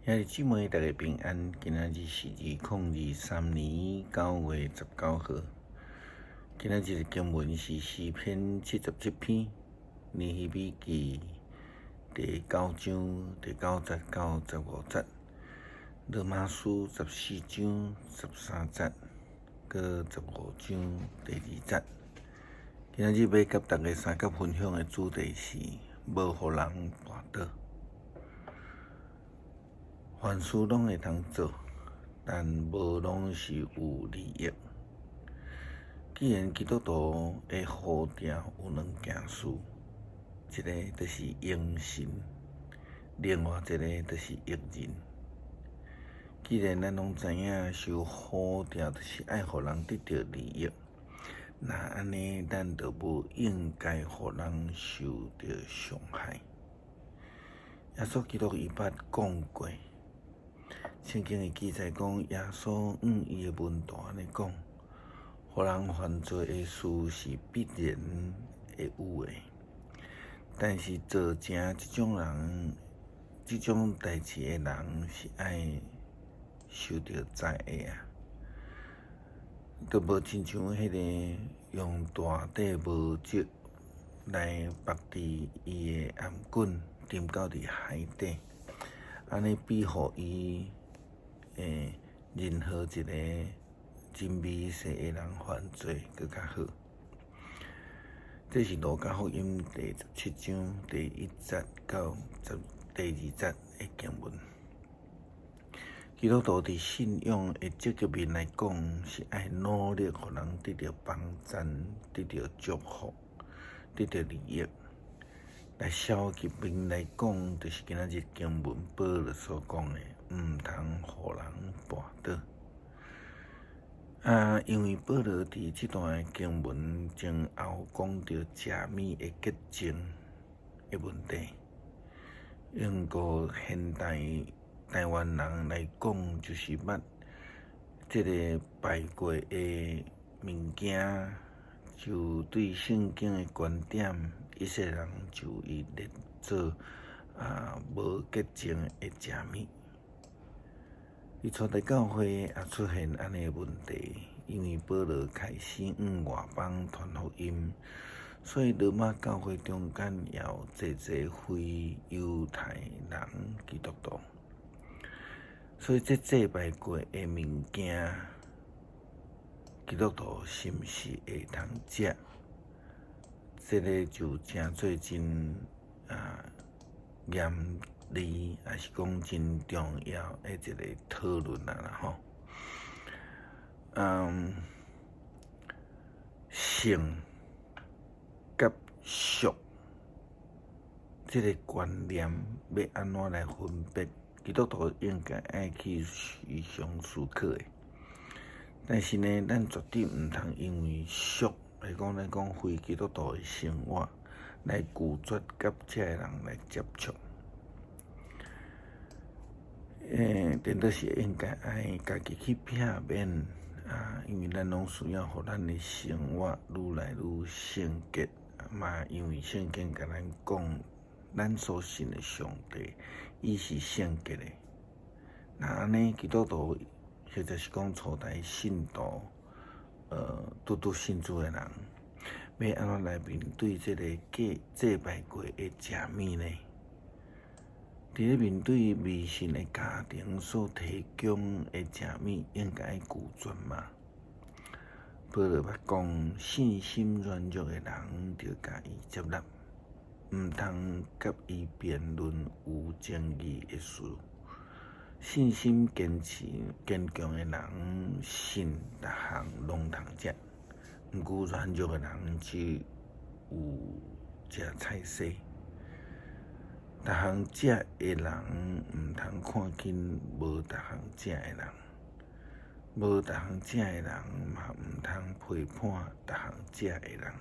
兄弟姊妹，大家平安。今仔日是2023年9月19號。今仔日的經文是詩篇77篇，尼希米記第九章第九節到15節，羅馬書14章13節，閣15章第2節。今仔日欲佮大家相佮分享的主題是無予人跋倒。凡事攏會通做，但無攏是有利益。既然基督徒的呼召有兩件事，一个就是榮神，另外一个就是益人。既然咱攏知影受呼召就是愛予人得著利益，若按呢，咱就無應該予人受著傷害。耶穌基督伊捌講過。聖經的記載講，耶穌向伊的門徒按呢講：予人犯罪的事是必然會有的，但是做成這種人、這種代誌的人是愛受著災的啊！都無親像彼个用大塊無織來縛佇伊的頷頸，沉到佇海底，按呢比予伊任何一个真微細的人犯罪閣較好。這是路加福音第十七章第一節到第二節的經文。基督徒佇信仰的積極面來講，是愛努力予人得著幫贊、得著祝福、得著利益。來消極面來講，就是今仔日經文保羅所講的，毋通予人跋倒。啊，因為保羅佇這段經文前後講著食物的潔淨的問題，用個現代台灣人來講，就是捌這个拜過的物件，就對聖經的觀點，一些人就伊列做無潔淨的食物。佇初代教會也出現按呢問題，因為保羅開始向外邦傳福音，所以羅馬教會中間也有濟濟非猶太人基督徒，所以這祭拜過的物件，基督徒是毋是會通食？這个就成做真嚴厲，抑是講真重要的一个討論啊啦吼。聖佮俗這个觀念欲按怎來分別？基督徒應該愛去時常思考的。但是呢，咱絕對毋通因為俗來講，咱講非基督徒的生活，來拒絕佮這个人來接觸。顛倒是應該愛家己去避免啊，因為咱攏需要予咱的生活愈來愈聖潔嘛。因為聖經共咱講，咱所信的上帝，伊是聖潔的。若按呢，基督徒或者是講初代信徒，拄拄信主的人，欲按怎來面對這个過祭拜過的食物呢？佇咧面對迷信的家庭所提供的食物，應該愛拒絕嗎？保羅捌講，信心軟弱的人，著共伊接納，毋通佮伊辯論有爭議的事。信心堅持堅強的人，信逐項攏通食；毋過軟弱的人，只有食菜絲。逐項食的人，毋通看輕無逐項食的人；無逐項食的人，嘛毋通批判逐項食的人，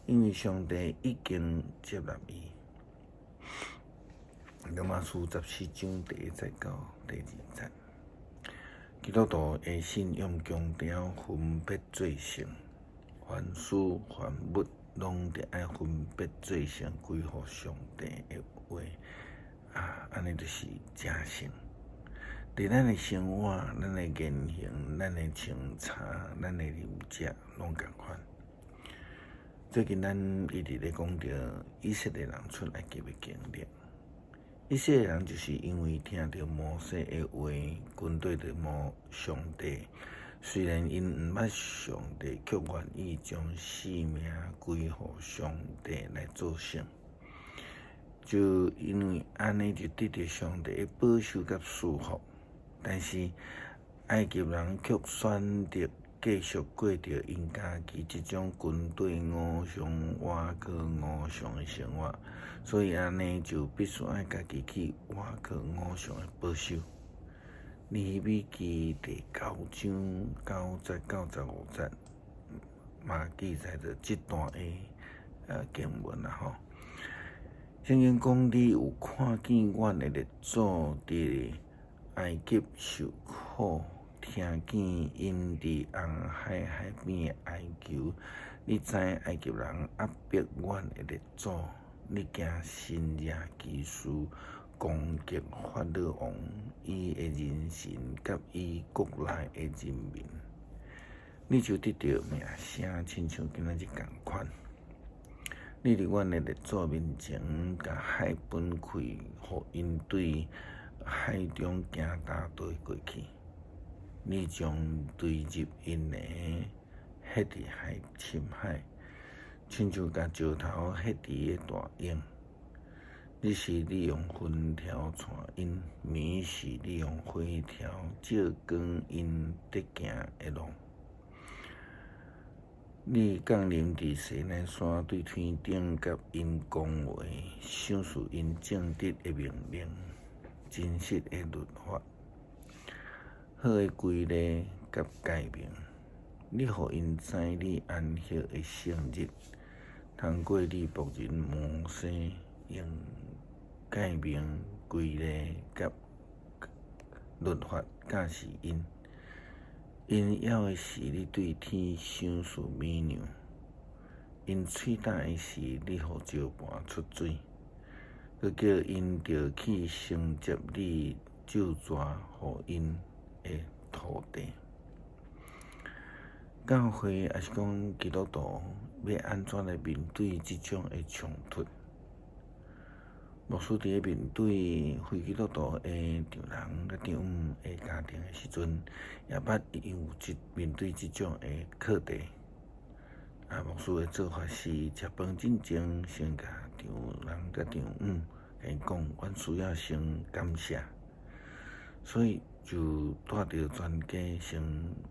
因為上帝已經接納伊。羅馬書十四章第一節到第二節，基督徒的信仰強調分別做聖，凡事凡物攏著愛分別做聖，歸予上帝的話，啊，按呢就是成聖。佇咱的生活、咱的言行、咱的穿衫、咱的啉食，攏仝款。最近咱一直咧講著以色列人出埃及的經歷。以色列人就是因為聽著摩西的話，跟綴著摩上帝。雖然𪜶毋捌上帝，卻願意將性命歸予上帝來做聖。就因為按呢，就得著上帝的保守佮賜福。但是埃及人卻選擇繼續過著𪜶家己這種跟綴偶像、倚靠偶像的生活，所以按呢就必須愛家己去倚靠偶像的保守。尼希米記第九章9節到15節嘛記載著這段的經文啦吼。聖經講，你有看見阮的列祖佇埃及受苦，聽見𪜶佇紅海海邊的哀求，你知埃及人壓迫阮的列祖，你行神蹟奇事攻擊法老王、伊的人臣佮伊國內的人民，你就得著名聲，親像今仔日仝款。你佇阮的列祖面前，共海分開，予𪜶對海中行焦地過去，你將墜入𪜶的彼佇海深海，親像共石頭彼佇个大湧。日時你用雲柱帶𪜶，暝時你用火柱照光𪜶得行的路。你降臨佇西奈山，對天頂佮𪜶講話，賞賜𪜶正直的命令、真實的律法、好的規例佮誡命。你予𪜶知你安息的聖日，通過你僕人摩西用誡命、規例佮律法教示𪜶。𪜶枵的時，你對天賞賜米糧；𪜶喙焦的時，你予石盤出水。閣叫𪜶著去承接你咒詛予𪜶的土地。教會抑是講基督徒欲按怎來面對這種的衝突？牧師佇咧面對非基督徒的丈人佮丈母的家庭的時陣，也捌有這面對這種的課題。啊，牧師的做法是食飯進前，先共丈人佮丈母共𪜶講，阮需要先感謝，所以就帶著全家先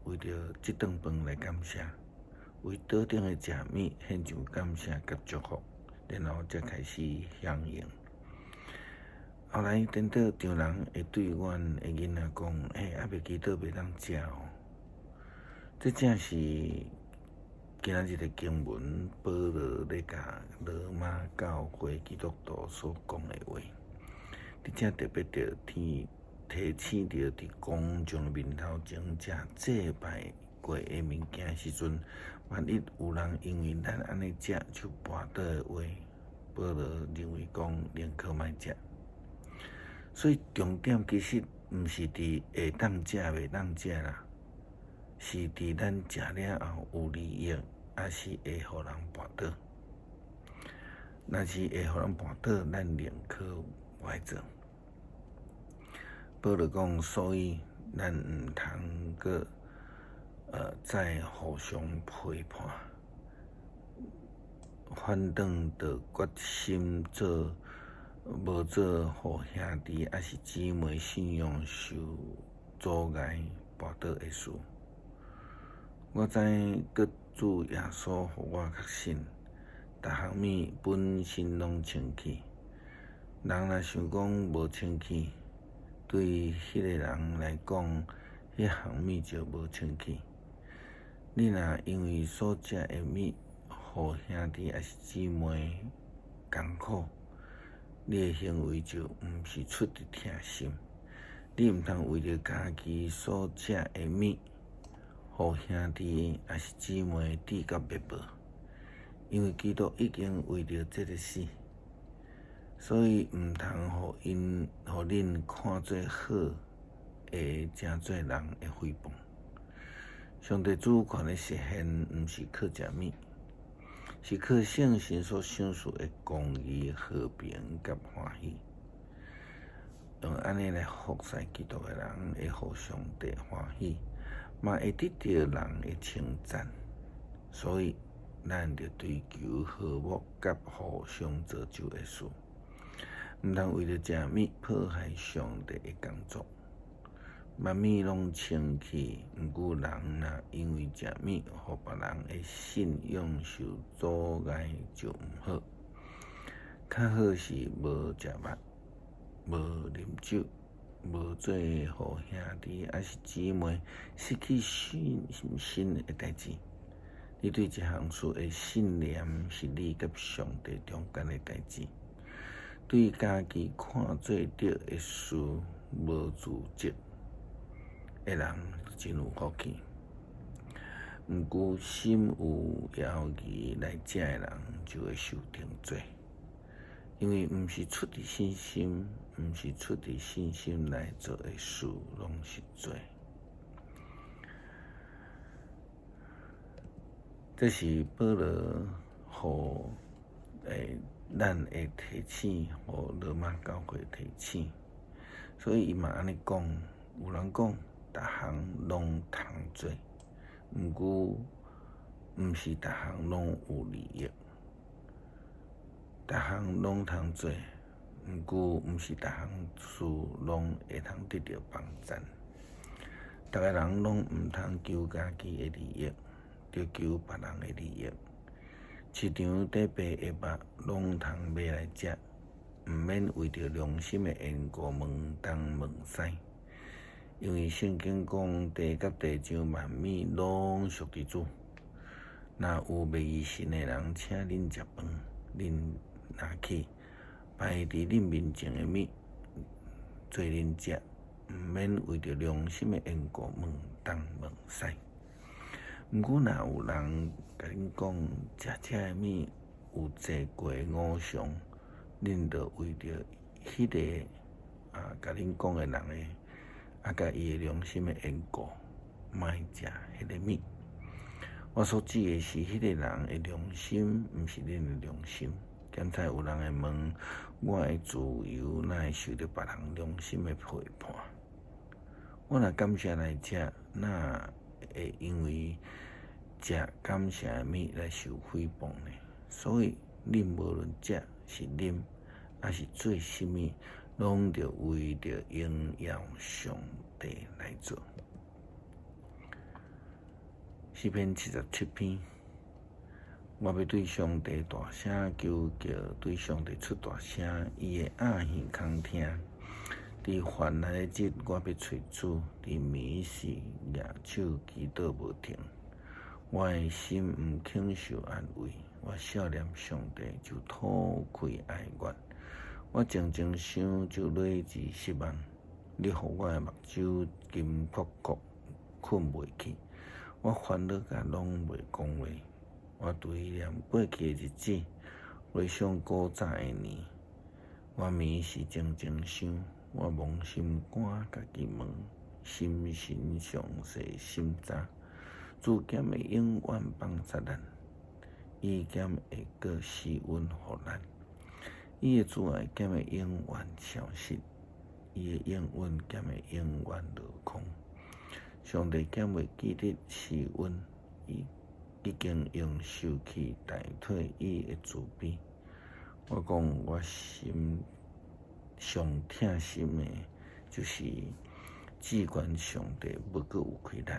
為著這頓飯來感謝，為桌頂的食物獻上感謝佮祝福，然後才開始享用。後來，顛倒丈人會對阮的囡仔講：“欸，猶未祈禱袂當食哦。”這正是今仔日的經文，保羅咧共羅馬教會基督徒所講的話。佇遮特別著提提醒著佇公眾面頭前食祭拜過的物件的時陣，萬一有人因為咱按呢食就跋倒的話，保羅認為講寧可莫食。所以重點其實毋是佇會當食袂當食啦，是佇咱食了後有利益，抑是會予人跋倒。若是會予人跋倒，咱寧可無愛做。保羅講，所以咱毋通閣再互相批判，反轉著決心做。無做予兄弟抑是姊妹信仰受阻礙、跋倒的事。我知閣主耶穌予我確信，逐項物本身攏清氣。人若想講無清氣，對彼个人來講，彼項物就無清氣。你若因為所食的物，予兄弟抑是姊妹艱苦，你的行為就毋是出佇疼心。你毋通為著家己所食的物，予兄弟抑是姊妹致到滅無，因為基督已經為著這个死。所以毋通予𪜶予恁看做好，會成做人的誹謗。上帝主權的實現，毋是靠食物，是靠聖神所賞賜的公義、和平佮歡喜。用按呢來服侍基督的人，會予上帝歡喜，嘛會得著人的稱讚。所以，咱著追求和睦佮互相造就的事，毋通為著食物破壞上帝的工作。萬物攏清氣，毋過人若因為食物，予別人的信仰受阻礙就毋好。較好是無食肉，無啉酒，無做予兄弟抑是姊妹失去信心的代誌。你對這項事的信念是你佮上帝中間的代誌。對家己看做對的事無自責的人真有福氣。毋過心有猶豫來食的人就會受定罪，因為毋是出佇信心，毋是出佇信心來做的事，攏是罪。這是保羅予咱的提醒，予羅馬教會提醒，所以伊嘛按呢講，有人講，逐項攏通做，毋過毋是逐項攏有利益。逐項攏通做，毋過毋是逐項事攏會通得著幫贊。逐个人攏毋通求家己的利益，著求別人的利益。市場底賣的肉攏通買來食，毋免為著良心的緣故問東問西。因為聖經講，地佮地上萬物攏屬佇主。若有袂義信的人請恁食飯，恁若去擺佇恁面前的物做恁食，毋免為著良心的緣故問東問西。毋過，若有人共恁講，食這个物有祭過偶像，恁著為著彼个共恁講的人的，佮伊的良心的緣故，莫食彼个物。我所指的是彼個人的良心，毋是恁的良心。兼且有人會問，我的自由哪會受著別人良心的批判？我若感謝來食，哪會因為食感謝的物來受誹謗呢？所以，恁無論食是啉，抑是做啥物，攏著為著榮耀上帝來做。詩篇77篇，我欲對上帝大聲求叫，對上帝出大聲，伊會掩耳空聽。佇患難的日，我欲揣主；佇暝時，舉手祈禱無停。我的心毋肯受安慰，我數念上帝就吐氣哀怨。我靜靜想，就累至失望。你予我的目睭金硞硞，睏袂去。我煩惱甲攏袂講話，我追念過去的日子，回想古早的年。我暝時靜靜想，我摸心肝，家己問，心神詳細審查。主敢會永遠放殺咱？伊敢會閣施恩予咱？伊的慈愛敢會永遠消失？伊的應允敢會永遠落空？上帝敢會記得施恩？伊已經用受氣代替伊的慈悲。我講我心上疼心的，就是至懸上帝無閣有氣力。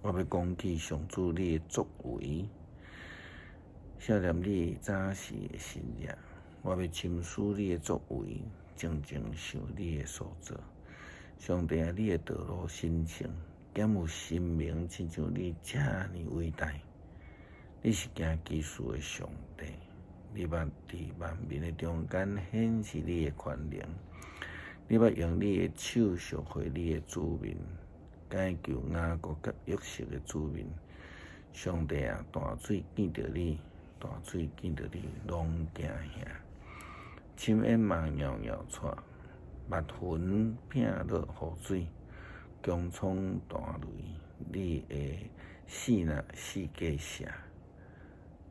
我欲講起上主你的作為，數念你早時的神蹟。我欲深思你的作為，靜靜想你的所做。上帝啊，你的道路神聖，敢有神明親像你遮爾偉大？你是行奇事的上帝，你捌佇萬民的中間顯示你的權能，你捌用你的手贖回你的子民，解救雅各佮約瑟的子民。上帝啊，大水見著你，大水見著你，攏驚嚇。深淵嘛搖搖掣，密雲摒落雨水，強風大雷，你的爍爁四界射，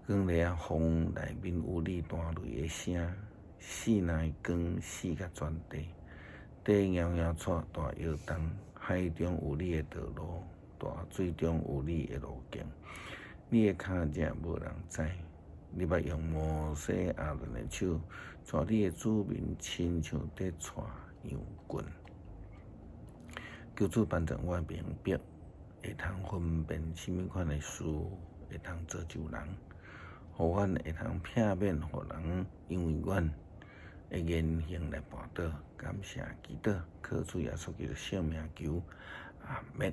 光掠仔風內面有你大雷的聲，爍爁的光四甲全地，地搖搖掣，大搖動，海中有你的道路，大水中有你的路徑，你的跤跡無人知。你捌用摩西亞倫的手，帶你的子民，親像佇帶羊群。求主幫助我明白，會通分辨啥物款的事會通造就人，予阮會通避免予人因為阮的言行來跋倒。感謝基督，靠主耶穌基督聖名求，阿們。